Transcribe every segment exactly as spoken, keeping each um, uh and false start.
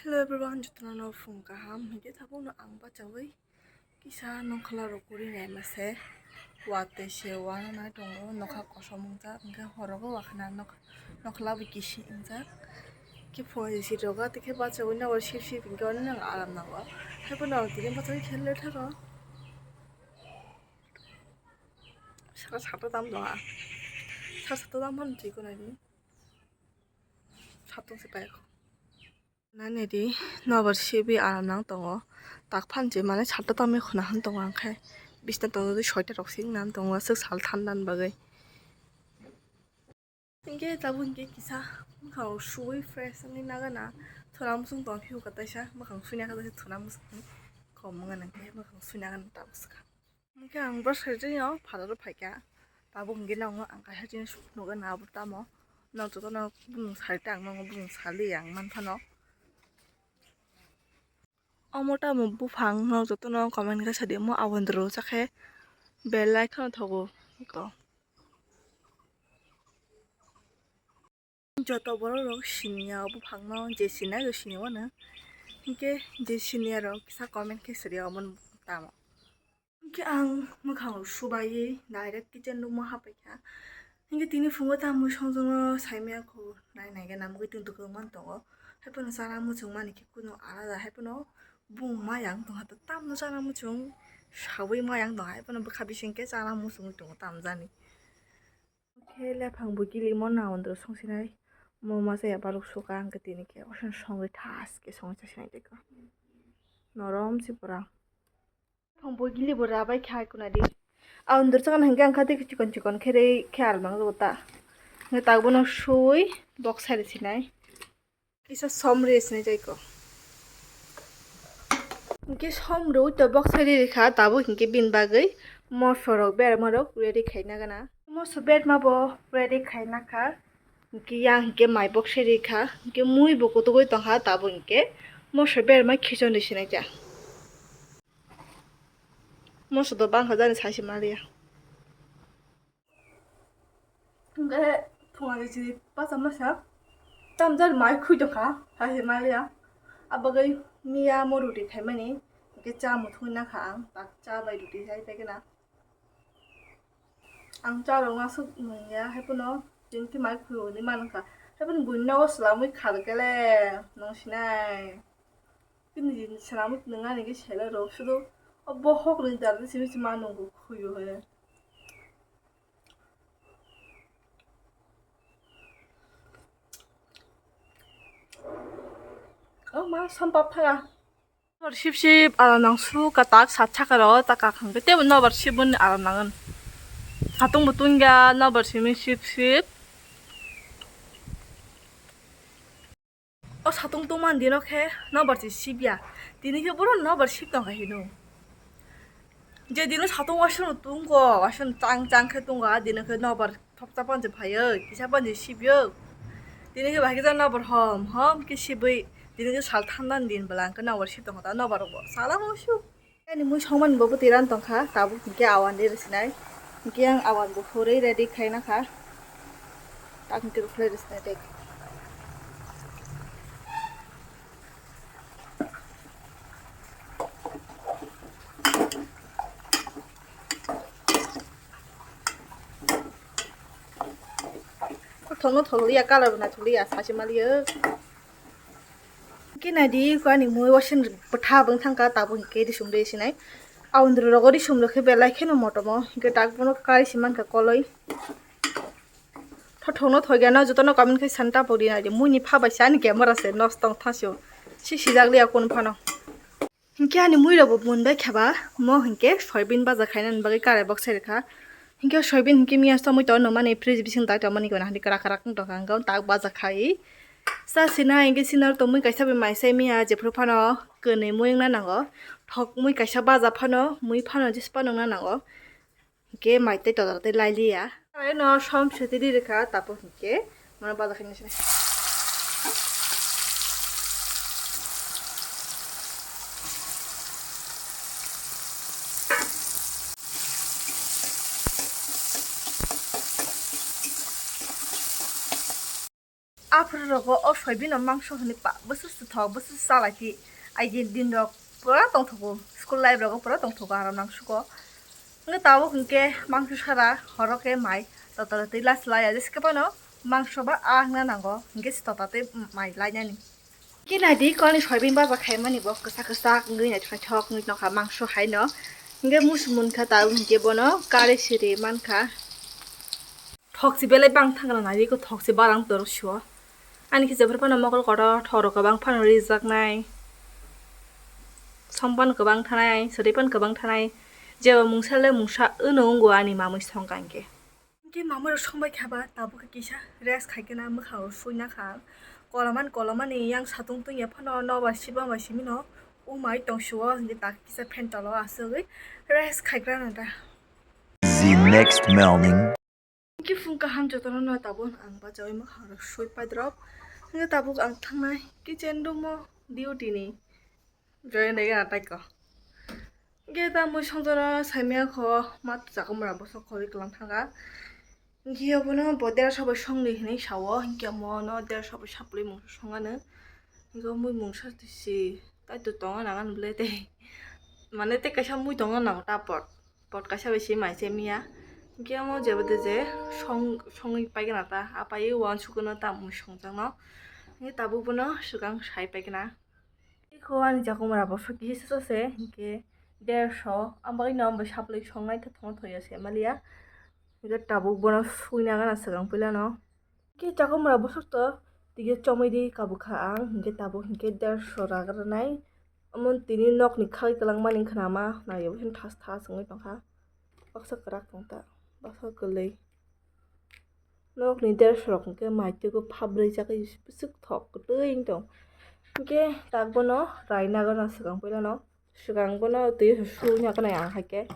Hello everyone, jotono no phung kaham. Hingke tabukno ang bachawi kisa nongkhla rok kwrwi naima se. Watwi se wana nai tongo, nokha kosom wngjak, hingke horogo wakhana nok-, nokla bo kisi wngjak. Khe phone si rogo, tei khe bachawi nogo sip sip hingke ono nang aram nango. Haiphano ang tini bachawi khe le tharo. Saka sato tam dong a. Saka sato tam phano twi kunani. Satung se pai. Nani di nobar sibi aram nang tongo. Tak phan je mane satta tamo khuna han tongo ang khe. Bisna tongo di soita rok sing nan tongo aswk sal thandan bagwi. Hingke tabuk hingke kisa mwkhang suwi fresh wngwi nagana. Thwna musung tong phiyo kwtaisa mwkhang suina kwtaisa thwna musung kom wngana hingke mwkhang suina gana tabuk swkang. Hingke ang brush khaijak phalaro phaikha. Tabuk hingke nogo ang kaisa jinis nugwi na abo tamo. Nok jotono bumung sari ta ang nogo bumung sali ang manphano. Omo tamo buphang nok jotono comment khe sadi omo aboni rwchapkhe belai kheno thogo. Joto borok rok siniya o buphang no je sinai o sini wano. Hinkhe je siniya rok kisa comment khe sadi omo tamo. Hinkhe ang mwkhang rok subaiwi direct kitchen room o hapaikha. Hinkhe tini phungo tamo songjakno saimaya kho nai naikhe namugwi tongtwkma tongo. Haiphano chana muchung mani khe kunu alada haiphano bung mayang tongha tamno chana muchung sawi mayang tongha haiphano bwkha bising khe chana muchungwi tongo tamjani. Khe lephang bo gili mo na ondro songsinai mo masa ya baruk suka ang tini khe osan songwi thas khe songwi chasinai tei kho norom si pura. Lephang bo gili bo rabai kha kuna di. A ondro chakna hingke ang kha tei chikon chikon khe rei khe almang rw ta. Hingke tak bono sui bok sai rw sinai. Kisa som rwi sinai jai kho. Hinkhe som rwi to bok sai rwi kha tabuk hinkhe bini bagwi moso rok berma rok ready khaina gana. Moso berma bo ready khaina kha. Hinkhe yang hinkhe mai bok sai rwi kha. Hinkhe mui bo kutugwi tongkha tabuk hinkhe moso berma khichon rwi sinai ja. Moso do bangkha jani sai se maliya. Hingke thunga de chini pacha masa tamjani mai khui tongkha, hai se maliya. Abagwi miya mo roti khaimani, hingke cha muthungwi nakha ang, tak cha bai roti chai paikhe na. Ang cha rok aswk nungya, haiphano chini khe mai khui hwnwi mankha. Haiphano buini nogo swlamwi kharkhe le nung sinai. Bini swnamwi nung ani khe sele rw sudu o bokhok ni dal simi sima nungo khuyo he. O ma sampap thaga. Nobar sip sip aram nang su ka tak sat saka ro ta ka khang te bo nobar sip bun aram nangan. Satung bo tungya nobar simi sip sip. O satung tongmani dino khe nobar se sibya. Tini khe bono nobar sib tongkha hino. Je dino satung waisano tungko, waisano chang chang khe tungkha, dino khe nobar thopsa panse phaio, kisa panse sibio. Tini khe bahai khe nobar hom hom khe sibwi, tini khe sal thandani din bwla hwnkhe nobar sib tongkha, nobar rokbo sala bo sib. Ani mui songmani bo bwtwi ran tongkha, tabuk hinkhe awan de rwsinai. Hinkhe ang awan bo hurwi ready khaina kha. Tak hinkhe rwkhlai rwsinai de. Thokno thokliya, colour bo naithokliya, sasi maliya. Khe naidi, ani mui waisano bwtha bwng thangkha, tabuk hinkhe risum de sinai. Aundru rogo risum rwkhe belai kheno motomo, hinkhe tak bono kari si mankha koloi. Thothokno thokya no jotono comment khai santa pori naidi, mui ni pha bai se ani camera se nosto wng thangsi o. Si sijak liya kun phano. Hinkhe ani mui rok bo mun bai kheba, mo hinkhe soybean baja khainani bagwi karai bok sai rwkha. Hinkhe soybean hinkhe miya somoi to nungmani fridge bising tak tongmani gana hadi krak krak wng tongkha, hinkhe tak baja khai. Sa sina hinkhe sinaro tongmui kaisa bai mai sai miya jephru phano kwnwi mui wngna nango. Thok mui kaisa baja phano, mui phano jesa phano wngna nango. Hinkhe mai tei todal tei lai liya. Eno som sete di rwkha, tabuk hinkhe mono baja khaina sinai. Aphuru rogo o soybean no mangso hwnwi pa bwswk swthok bwswk chalaki. Aigin din rok pura tongthogo, school life rogo pura tongthogo aro nangsugo. Hwnkhe tabuk hwnkhe mangso sara horo khe mai tota twi last laya jesa khe phano mangso ba a wngna nango hwnkhe se tota tei mai lainani. Hwnkhe naidi kolni soybean baja khaimani bo kwchak kwchak wngwi naithok naithok wngwi tongkha mangso haino. Hwnkhe musu munkha tabuk hwnkhe bono kari siri mankha. Thokchi belai bang thangna nai, eko thokchi barang dorok sio. Ani khe jephru phano mokol kotor thoro kwbang phano rijaknai. Som phano kwbang thanai, sari phano kwbang thanai. Jeba mungsa le mungsa wno wngo ani mamui songkha hinkhe. Hinkhe mamui rok songbai kha ba tabuk khe kisa rest khai khe na mwkhang rok sui na kha. Kolamani kolamani yang satung tungya phano nobar sibang bai simi no umai tong sio hinkhe tak kisa phan tolo asugwi rest khai gra na da. The next morning. Hwnkhe phung kaham jotono no tabuk ang bachaui mwkhang rok sui paidrop. Hwnkhe tabuk ang thangnai kitchen room o duty ni join dai gana taiko. Hwnkhe ta mui songjono saimaya kho ma chakumra bwswk khorwi kwlang thanga. Hwnkhe obono bo derso bai songdi hinwi sao, hwnkhe omono derso bai sapli mungsa songano. Hwnkhe mui mungsa tisi kaitor tongo nangan bwle tei mane tei kaisa mui tongo nango ta pot. Pot kaisa bai se mai se miya. Hwnkhe omo jebo de je song-, songwi paigwna ta, a paiwi uansukgwno ta mui songjakno. Hwnkhe tabuk bono swkang sai paigwna. Eko ani chakumra bo sokhe se sose, hwnkhe derso, ang bagwino ang bai saplai songnai khe thongna thoya se maliya. Hwnkhe tabuk bono suina gana swkang puilano. Khe chakumra bwswk to tigi chomwi di kabukha ang, hinkhe tabuk hinkhe derso ragra nai. Omo tini nokni khagwi kwlangmani wngkha nama, naio thas thas wngwi tongkha. Baksa kwrak tongta, baksa kwlwi. Nokni derso rok hinkhe maitwgo phabrwi chakhe bwswk thok kwtwi wng tong. Hinkhe tak bono raina gana swkang puilano. Swkang bono twi sui na kanai ang hai khe.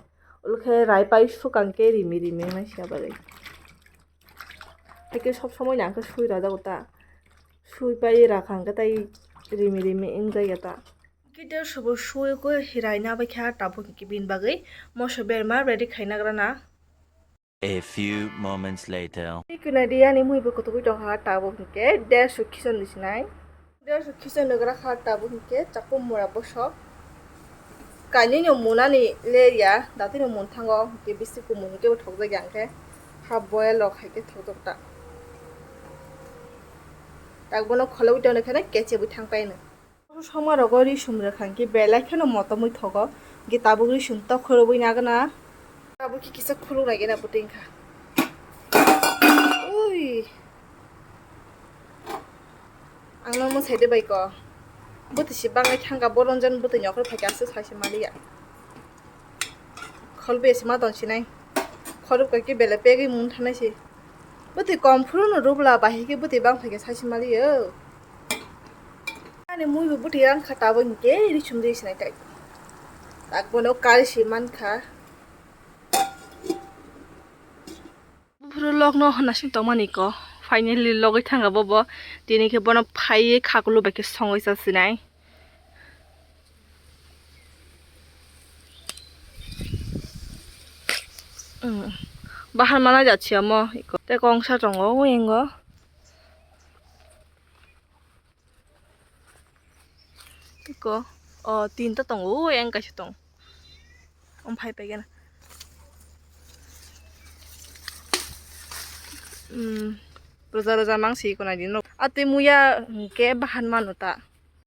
Ulo khe rai pai swkang khe rimi rimi wngnai sia bagwi. Hai khe sob somoi no ang khe sui rw jago ta. Sui pai rw kha hwnkhe tai rimi rimi wng jaya ta. Khe derso bo sui khe rai na bai kha tabuk hwnkhe bini bagwi moso berma ready khai na gra na. A few moments later. Tei kwnai di ani mui bo kutugwi tongkha tabuk hinkhe derso khison ni sinai. Derso khison ni gra kha tabuk hinkhe chakumra bwswk. Kainwi no munani lerya datwi no munthango hinkhe bisi kumun hinkhe bo thokjakya hinkhe half boil rok hai khe thokjak ta. Tak bono kholobwi tongkha na kechebwi thangpaino. Songma rogo ri sum rwkha hinkhe belai kheno motomwi thogo. Hinkhe tabuk ri sum tok khorobwi nagana. Tabuk khe kisa khuluk nai gena bwtwi wngkha. Ui. Ang no mwsai de bai ko. Bwtwi se bangwi thangkha bo ronjon bwtwi ni okhor phaikhe aswk sai se maliya. Khol besi ma ton sinai. Khorok khe bele pegwi mung thanai se. Bwtwi kom phuru no rubla bahai khe bwtwi bang phaikhe sai se maliyo. Ani mui bo bwtwi rang kha tabuk hinkhe ri sum ri sinai tai. Tak bono kari se man kha. Buphuru logno hwnna sing tongmani ko. Finally logwi thangkha bobo. Tini khe bono phaiwi khakulu bai khe songwi cha sinai. Bahar mana jatsi amo iko. Tei kongsa tongo o engo. Iko, o tinta tongo, o yang kaisa tong. Om phai paigena. Hmm, roja roja mangsi iko nai di no. Ati muya ke bahan manu ta.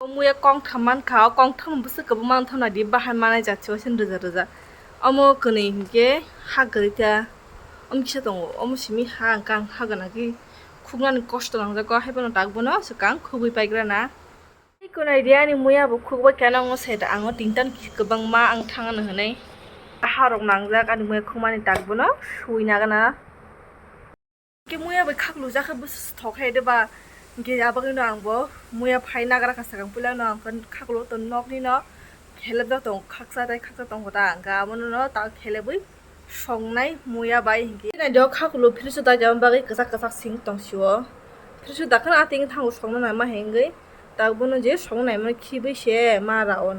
O muya kong tham man kha, o kong tham bwswk kwbangma wng thangna di bahan manai jat se waisa roja roja. Omo kwnwi hinkhe ha kwrwi ta. Omo kisa tongo, omo simi ha hwnkhe ang ha gana khe khuknani kosto nangjago, haiphano tak bono swkang khugwi paigra na. Tei kunai di ani muya bo khukbai khe nangno se da, ang o tintan kwbangma ang thangano hwnwi. Ha rok nangjak ani muya khukmani tak bono sui nagana. Hwnkhe muya bai khaklujak khe bwswk thok khe de ba, hwnkhe abagwino ang bo muya phai nagra kha swkang puila no ang khe khaklu to nokni no khelebjak tongo, khaksa tei khaksa tongo ta, hwnkhe abono no ta khelebwi songnai muya bai hwnkhe. Naidi o khaklu fridge o daijama bagwi kwchak kwchak sing tong sio. Fridge o dakhano ating thango songna naima hwnkhe tak bono je songna naimani khibwi se ma ra-o.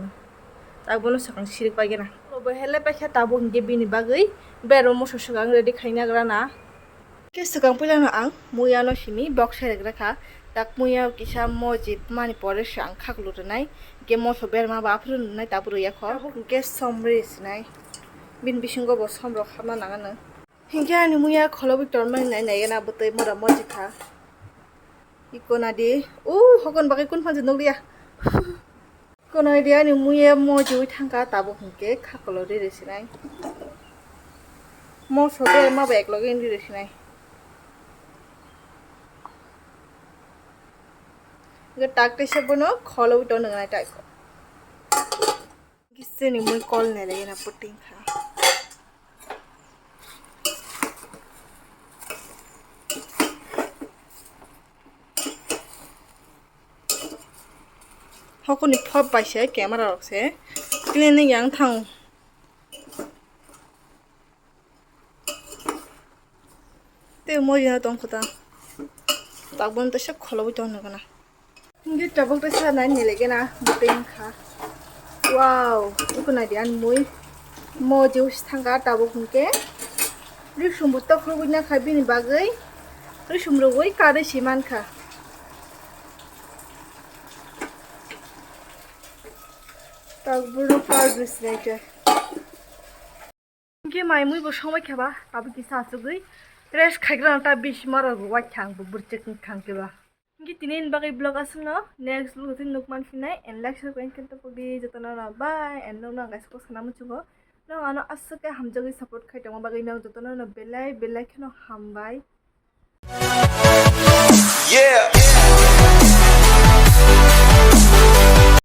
Tak bono swkang sirik pai gana. Bo hele paikha tabuk hwnkhe bini bagwi berma moso swkang ready khai nagra na. Khe swkang puilano ang muya no simi bok serek rekha. Takmuya kisa moji mani pore se ang khaklu rwnai. Ge moso berma ba aphuru nwnai tabuk rwya kho. Tabuk hwnkhe som ri sinai. Bini bisingo bo som rok hapna nang ano. Hinkhe ani muya kholobwi tormani nai nai gana bwtwi mora moji kha. Iko nadi. U hokon bagwi kun phansi nukliya. Kono idi ani muye mojiwi thangkha tabuk hinkhe khakolo ri rwsinai. Moso berma ba ekloge ri rwsinai. Ge tak tese bono kholo uto nwngnai taiko. Giseni mui kol nele gena puting kha. Hokoni phop bai se camera rok se cleaning yang thang. Tei moi jana tong kho ta. Tabuk tesa kholobwi tong nang gana. Hingke tabuk tesa nai nele gana bwtwi wngkha. Wow, iko nai di ani mui. Mo juice thangka tabuk hingke. Risum bo tok rwgwi na kha bini bagwi. Risum rwgwi karwi si mankha. Tabuk no karwi sinai khe. Hingke mai mui bo songbai khe ba, abo kisa asugwi rest khaigrana ta bisi maro bo waithang bo burchek wngthang khe ba. Hingke tini ni bagwi vlog aswkno, next vlog o tini nuk man phinai, and like share khe to pokdi jotono no bye, and nokno ang kaisa kok sana muchungo, nong ano aswk khe hamjagwi support khai tongma bagwi nong jotono no belai belai kheno hambai. Yeah.